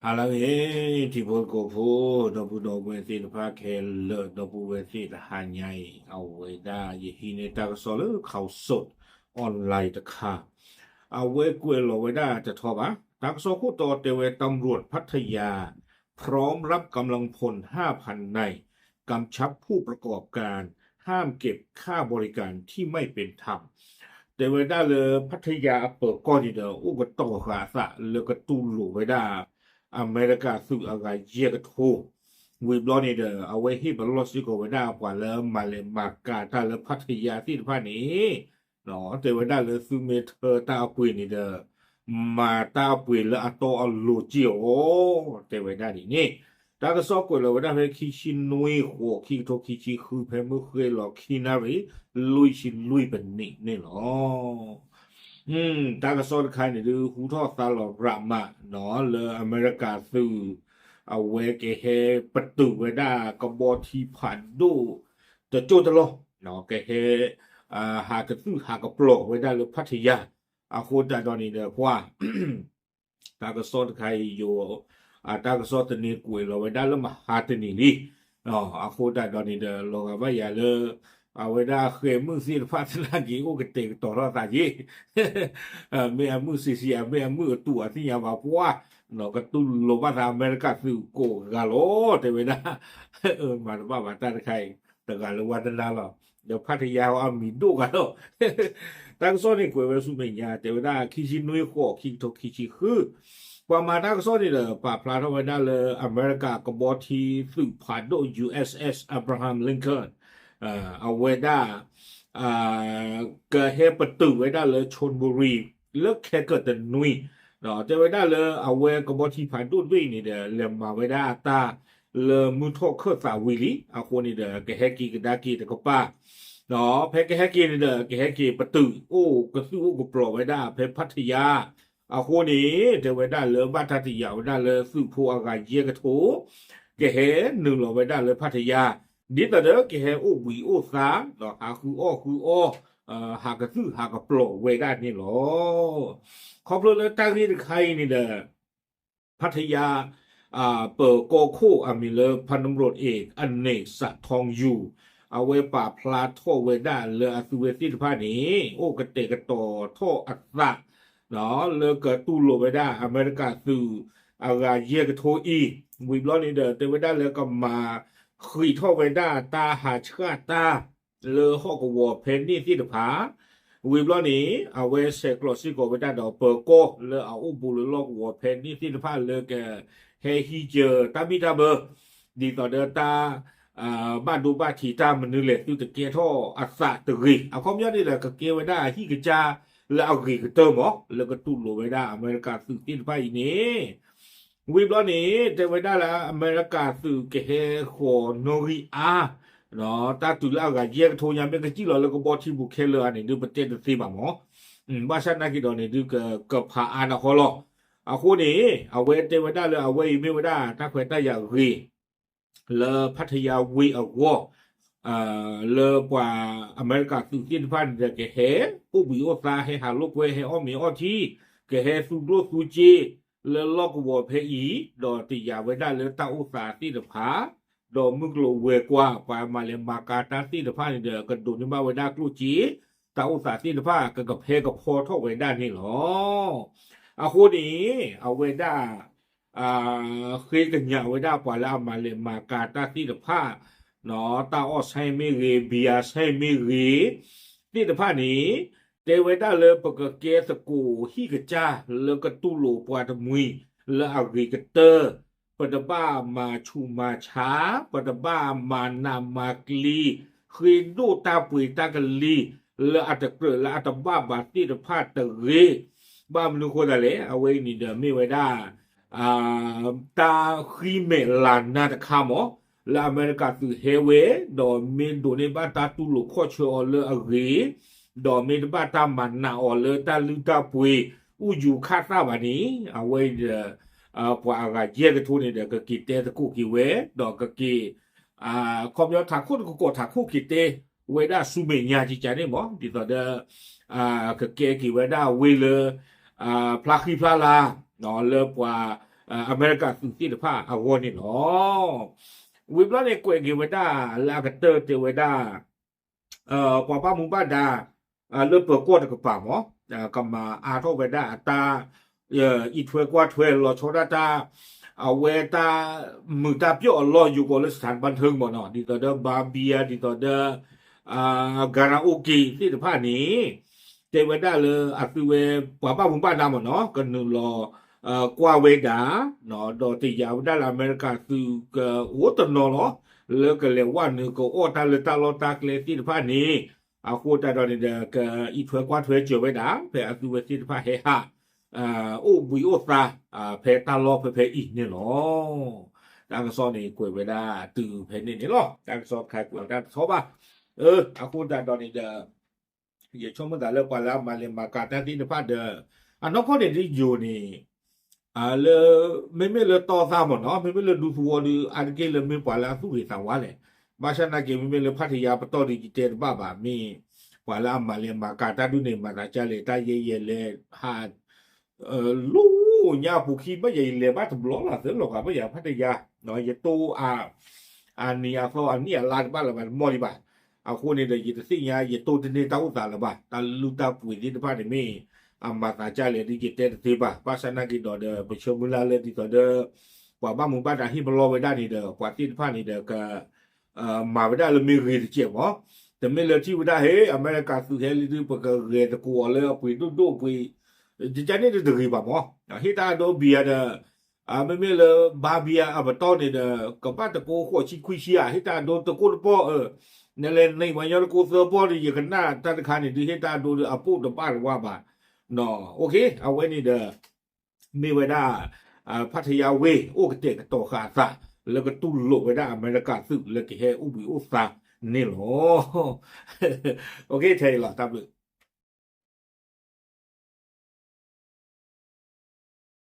ဟါလၢအဂ့ၤ ထံဖိကီၢ်ဖိ ဒီပုၢ်ဒီဝဲၢ်သ့ၣ်တဖၣ်ခဲလၢာ် ဒီပုၢ်ဝဲၢ်သ့ၣ်တဟါညါအံၤ အဝဲဒၣ်ယဟံးန့ၢ်တၢ်ကစီၣ်လၢ Khaosod Online တခါ အဝဲကွဲးလီၤဝဲဒၣ်တထီဘၣ်. တၢ်ကစီၣ်ခိၣ်တီတဲဝဲ ตำรวจพัทยา พร้อมรับกำลังพล ห้าพันนาย กำชับผู้ประกอบการ ห้ามเก็บค่าบริการที่ไม่เป็นธรรม တဲဝဲဒၣ်လၢ ဖတ်ထယါအပၢၤကီၢ်န့ၣ်ဒီး အိၣ်ကတီၤဃာ်အသးလၢကတူၢ်လိာ်ဝဲဒၣ် အမဲရကၤသုးအဂၤယဲၢ်ကထိ ဝံၤဘျီန့ၣ်ဒီး အဝဲဟ့ၣ်ပလီၢ်စ့ၢ်ကီးဝဲဒၣ်ပှၤလၢမၤလဲၤမၤကၤတၢ်လၢဖတ်ထယါသ့ၣ်တဖၣ်န့ၣ် တဲဝဲဒၣ်လၢသုမ့ၢ်ထၢတၢ်အပှ့ၤန့ၣ်ဒီး မၤတၢ်အပှ့ၤလၢအတီအလိၤစ့ၢ်အီၤ တဲဝဲဒၣ်ဒ်န့ၣ် တၢ်ကစီၣ်ကွဲးလီၤဝဲဒၣ်ဖဲခံဆံနွံ ဃိး ခံကထိခံဆံဃု ဖဲမုၢ်ဃ့လီၤခံနၣ်ရံၣ် လွံၢ်ဆံလွံၢ်ပနံးန့ၣ်လီၤ. တၢ်ကစီၣ်တခါန့ၣ်ဒုး ဟူထီၣ်သါလီၤရးမး လၢအမဲရကၤသုး အဝဲကဟဲပတုာ်ဝဲဒၣ်ကဘီထံဖးဒိၣ်တစိၢ်တလီၢ် ကဟဲ ဟးကသုၣ်ဟးကပျီၤဝဲဒၣ်လၢဖတ်ထယါ အဃိသတးဒီးန့ၣ်ဒီး ပှၤ တၢ်ကစီၣ်တခါအံၤယိၤ တၢ်ကစီၣ်သန့ကွဲးလီၤဝဲဒၣ်လၢမဟါတနံၤလံ အဃိသတးဒီးန့ၣ်ဒီး လီၤဂာ်ဘၣ်ယၤလၢ အဝဲဒၣ်ဃဲၤမုၣ်သ့ၣ်တဖၣ်သနာ်က့ အိၣ်ကတဲာ်ကတီၤထီၣ်သးက့ မ့ၢ်အမုၣ်စံးစံး မ့ၢ်အမုၣ်အတူးအသ့ၣ်ညါဘၣ်ပှၢ် ကတူၢ်လိာ်ဘၣ်သးအမဲရကၤသုးကိးဂၤလီၤ တဲဝဲဒၣ် မၤတဘၣ်ဘၣ်တၢ်တခါအံၤ တဂၤလၢဝါတနါလီၤ ဒီးဖတ်ထယါအမံၤဒိၣ်ဂၤလီၤ တၢ်ကစီၣ်န့ၣ်ကွဲးဝဲဆူမဲာ်ညါ တဲဝဲဒၣ်ခံဆံနွံ ဃိး ခံကထိခံဆံဃု ပှၤမၤတၢ်ကစီၣ်န့ၣ်ဒီး ပာ်ဖျါထီၣ်ဝဲဒၣ်လၢအမဲရကၤကဘီထံသုးဖးဒိၣ် USS Abraham Lincoln အဝဲဒၣ် ကဟဲပတုာ်ဝဲဒၣ်လၢ Chonburi လၢခဲကတနွံ တဲဝဲဒၣ်လၢအဝဲကဘီထံဖးဒိၣ်တဘ့ၣ်အံၤန့ၣ်ဒီး လဲၤမၤဝဲဒၣ်အတၢ်လၢမုၢ်ထီၣ်ခၢၣ်သးဝံၤလံ အဃိန့ၣ်ဒီး ကဟဲက့ၤကဒါက့ၤတကပၤ ဖဲကဟဲက့ၤန့ၣ်ဒီး ကဟဲက့ၤပတုာ်အိၣ်ကသုၣ်အိၣ်ကပျီၤဝဲဒၣ်ဖဲဖတ်ထယါ အဃိန့ၣ် တဲဝဲဒၣ်လၢဘၣ်တၢ်တယာ်ဝဲဒၣ်လၢသုးဖိအဂၤယဲၢ်ကထိ ကဟဲနုာ်လီၤဝဲဒၣ်လၢဖတ်ထယါ ဒ်သိးဒီးကဟဲအိၣ်ဘှံးအိၣ်သါ ဒီးဟးဃုအီၣ်ဃုအီ ဟးကသုၣ်ဟးကပျီၤဝဲဒၣ်န့ၣ်လီၤ. ခီဖျိလၢတၢ်ဂ့ၢ်တခါအံၤန့ၣ်ဒီး ဖတ်ထယါ ပၢၤကီၢ်ခိၣ်အမံၤလၢ ဖနမရိၣ်အ့ၣ် အန့ၣ်စးထီယူၤ အဝဲပာ်ဖျါထီၣ်ဝဲဒၣ်လၢအသုဝဲသ့ၣ်တဖၣ်န့ၣ် အိၣ်ကတဲာ်ကတီၤထီၣ်အသး လၢကတူၢ်လိာ်ဝဲဒၣ်အမဲရကၤသုးအဂၤယဲၢ်ကထိအံၤ ဝံၤဘျီန့ၣ်ဒီး တဲဝဲဒၣ်လၢကမၤဃံးထီၣ်ဝဲဒၣ်တၢ်ဟးဆှၣ်တၢ် လၢဟီၣ်ကဝီၤဖဲန့ၣ်သ့ၣ်တဖၣ် ဝံၤဘျီန့ၣ် အဝဲဆဲးကျိးစ့ၢ်ကီးဝဲဒၣ်ဒီးပၢၤကီၢ်လၢအအိၣ်ဘူးလၢလီၢ်ကဝီၤဖဲန့ၣ်သ့ၣ်တဖၣ်လၢကဟဲဟံးစၢၤတၢ်ဘံၣ်တၢ်ဘၢ ဒ်သိးဒီးတၢ် ဘၣ်ဒိဘၣ်ထံးတၢ်မနုၤလဲၣ်သုတကဲထီၣ်အသးတဂ့ၤ အခီပညီန့ၣ်ဒီး ကကဲဝဲဒၣ်အဟံၣ်ကစၢ်လၢအဂ့ၤကတၢၢ်မး လၢကတူၢ်လိာ်ဝဲဒၣ်အမဲရကၤသုးသ့ၣ်တဖၣ်အံၤန့ၣ် ဝံၤဘျီန့ၣ် တဲဝဲဒၣ်လၢအမဲရကၤသုးကဟဲဃီၤနီၣ်ဂံၢ်အါ တၢ်တုၤလၢအဂၤယဲၢ်ကထိညါ မ့ၢ်ကစံၣ်လီၤလၢကဘီထံပူၤခဲလၢာ်ဧါန့ၣ် ဒုးပတဲတသ့ဘၣ်မး ဘၣ်ဆၣ်နာ်က့ၤဒီးန့ၣ် ဒုးကကဖးအါနၢ်ဃီလီၤ. အဃိန့ၣ် အဝဲတဲဝဲဒၣ်လၢအဝဲအံၤမ့ၢ်ဝဲဒၣ်တၢ်ခွဲးတၢ်ယာ်ဂ့ၤ လၢဖတ်ထယါဝ့ၢ်အဂီၢ် လၢပှၤအမဲရကၤသုးသ့ၣ်တဖၣ်န့ၣ်ဒီး ကဟဲအိၣ်ဘှံးအိၣ်သါ ဟဲဟးလိာ်ကွဲ ဟဲအီၣ်မ့ၤအီထံ ကဟဲသူကျိၣ်သူစ့ လၢလီၢ်ကဝီၤဖဲအံၤ ဒီးတယာ်ဝဲဒၣ်လၢတၢ်အိၣ်သးသ့ၣ်တဖၣ် ဒီးမုၢ်ကျိၤဝဲၤကွာ် ပှၤမၤလဲၤမၤကၤတၢ်သ့ၣ်တဖၣ်န့ၣ်ဒီး ကဒိးန့ၢ်ဘၣ်ဝဲဒၣ်ကျိၣ်စ့ တၢ်အိၣ်သးသ့ၣ်တဖၣ် ကကဖဲကဖီထီၣ်ဝဲဒၣ်န့ၣ်လီၤ. အဃိန့ၣ် အဝဲဒၣ် ဃ့ကညးဝဲဒၣ်ပှၤလၢအမၤလဲၤမၤကၤတၢ်သ့ၣ်တဖၣ် တၢ်အီၣ်ဆဲမ့ၢ်ဂ့ၤ ဘံယၤဆဲမ့ၢ်ဂ့ၤ သ့ၣ်တဖၣ်န့ၣ် တဲဝဲဒၣ်လၢပကကဲသကိးဟံၣ်ကစၢ်လၢကတူၢ်လိာ်ပှၤတမှံၤလၢအဂ့ၤကတၢၢ် ပတဘၣ်မၤဆူးမၤဆါ ပတဘၣ်မၤနးမၤကျံၤ ဃ့ဒိၣ်တၢ်ပှ့ၤတၢ်ကလံၤ လၢအတကြၢးလၢအတဘၣ်ဘၣ်သ့ၣ်တဖၣ်တဂ့ၤ. ဘၣ်မနုၤဃိသတးလဲၣ် အဝဲအံၤန့ၣ်ဒီးမ့ၢ်ဝဲဒၣ် တၢ်ဃံမဲာ်လၤနါတခါမး လၢအမဲရကၤသုးဟဲဝဲ ဒီးမ့ၢ်ဒိးန့ၢ်ဘၣ်တၢ်တူၢ်လိာ်ခီၣ်ဆၢအီၤလၢအဂ့ၤ ဒီးမ့ၢ်တဘၣ်တၢ်မၤနးအီၤလၢတၢ်လုၢ်တၢ်ပှ့ၤ အူယူၤခးသၣ်ဘၣ်န့ၣ် အဝဲအံၤဒီး ပှၤအဂၤယဲၢ်ကထိန့ၣ်ဒီး ကက့ၤတဲသကိးက့ၤဝဲ ဒီးကက့ၤ ခီပညီထးခိၣ်တကကိးထးခိၣ်က့ၤတဲဝဲဒၣ်ဆူမဲာ်ညါကကန့ၣ်မး ဒ်သိးဒီး ကကဲက့ၤဝဲဒၣ်ဝ့ၢ်လၢ ဖျါဃံဖျါလၤ လၢပှၤ အမဲရကၤသုးသ့ၣ်တဖၣ်အဂီၢ်န့ၣ်လီၤ. ဝံၤဘျီန့ၣ် ကွဲးက့ၤဝဲဒၣ်လၢအကတၢၢ်တဲဝဲဒၣ် ပှၤဘၣ်မူဘၣ်ဒါ လၢပၢၤကီၢ်တကပၤမး ကမၤအါထီၣ်ဝဲဒၣ်အတၢ် အံးထွဲကွၢ်ထွဲလီၤဆီဒၣ်တၢ် အဝဲတၢ်မုာ်တၢ်ပျီၣ်အလီၢ်ယိၤကီးလၢ စထၣ်ဘၣ်ထၢၣ် မ့ၢ်နီၤ ဒ်သိးဒီး ဘါဘံယါ ဒ်သိးဒီး ကၤရၤအိၣ်က့ၤသ့ၣ်တဖၣ်န့ၣ် တဲဝဲဒၣ်လၢအသုဝဲ ပှၤဘၣ်မူဘၣ်ဒါမ့ၢ်နီၤ ကနုာ်လီၤ ကွၢ်ဝဲဒၣ် ဒီးတယာ်ဝဲဒၣ်လၢအမဲရကၤသုးကအိၣ်တနီၤလီၤ လၢကလဲၤဝဲနုာ်ကအီၣ်တၢ်လၢတၢ်လီၢ်တၢ်ကျဲသ့ၣ်တဖၣ်န့ၣ် အဃိသတးဒီးန့ၣ်ဒီး ကအံးထွဲကွၢ်ထွဲစၢၤဝဲဒၣ် ဖဲအသုဝဲသ့ၣ်တဖၣ်ဟဲဟး အိၣ်ဘှံးအိၣ်သါ ဖဲတၢ်လီၢ်ဖဲဖဲအံၤန့ၣ်လီၤ. တၢ်ကစီၣ်န့ၣ်ကွဲးဝဲဒၣ်တုၤဖဲန့ၣ်န့ၣ်လီၤ. တၢ်ကစီၣ်တခါကွဲးဝဲဒၣ်တဆီဘၣ်. အဃိသတးဒီးန့ၣ်ဒီး ယဆိကမိၣ်သးလၢပှၤလၢအမၤလဲၤမၤကၤတၢ်သ့ၣ်တဖၣ်ဒီး အနီၢ်ကီၢ်န့ၣ်ဒ်ယိၤန့ၣ် လၢ မ့မ့ၢ်လၢတီသးမ့ၢ်နီၤ မ့မ့ၢ်လၢဒူသဝီဒီး အါတက့ၢ်လၢမ့ၢ်ပှၤလၢအသူၣ်ဂ့ၤသးဝါလဲၣ်. ဘၣ်ဆၣ်နာ်က့ မ့မ့ၢ်လၢဖးထယါပတီၢ်ဒီးယတဲတဘၣ်ဘၣ် မ့ၢ်ပှၤလၢအမၤလဲၤမၤကၤတၢ်ဒ်န့ၣ် မၤသးကၢ်လဲၣ် တၢ်ယဲယဲလဲၤဟး လၢညါအပူၤခံဘၣ်ယၤ ယလဲၤဘၣ်တဘျီလီၤသၢလီၤဂာ်ဘၣ်ယၤ ဖးထယါ ယတိၢ်အ အနံၤအသီအနံၣ်အလါတဘၣ်လၢၤဘၣ်တမီၢ်ဒံးဘၣ်. အဃိန့ၣ်ဒီး ယတသ့ၣ်ညါ ယတိၢ်တန့ၢ်တၢ်အိၣ်သးလၢၤဘၣ်. တၢ်လုၢ်တၢ်ပှ့ၤသ့ၣ်တဖၣ်န့ၣ်မ့ၢ် အမၤသးကၢ်လဲၣ်ဒ်ယတဲတသ့ဘၣ်. ဘၣ်ဆၣ်နာ်က့ဒီးဒီး ပဆၢမုၢ်လၢ်လၢဒ်သိးဒီး ပှၤဘၣ်မူဘၣ်ဒါဟ့ၣ်ပလီၢ်ဝဲဒၣ်န့ၣ်ဒီး ပှၤသ့ၣ်တဖၣ်န့ၣ်ဒီး က မၤဝဲဒၣ်လၢမ့ၢ်ဂ့ၤတစဲးမး, တမ့ၢ်လၢထံၣ်ဝဲဒၣ်ဟ့ၣ် အမဲရကၤသုးဟဲလံဒုး ပကဂဲၤသကိးအီၤလၢအပှ့ၤဒိၣ်ဒိၣ်အပှ့ၤ, ကန့ၣ်တဂ့ၤဘၣ်မး, ဟ့ၣ်တၢ်အဒိဘံယါဒီး မ့မ့ၢ်လၢဘါဘံယါအပတီၢ်န့ၣ်ဒီး ကဘၣ်တကိးဃိးဆံခွံဆံဧါ, ဟ့ၣ်တၢ်အဒိတကိးတပီၢ်, နလဲၤန့ၢ်ပှၤကညီတကိးသၢပီၢ်ဒီး ယကနၣ်တၢ်တခါန့ၣ်ဒုး ဟ့ၣ်တၢ်အဒိဒီးအပိၢ်တဘၣ်တဝါဘၣ်, အဝဲန့ၣ်ဒီး မ့ၢ်ဝဲဒၣ် ဖးထယါဝ့ၢ် အိၣ်ကတဲာ်ကတီၤဃာ်အသး လၢကတူၢ်လိာ်ဝဲဒၣ်အမဲရကၤသုးလၢကဟဲအိၣ်ဘှံးအိၣ်သါန့ၣ်လီၤ. ထဲအံၤလီၤ တၢ်ဘျုး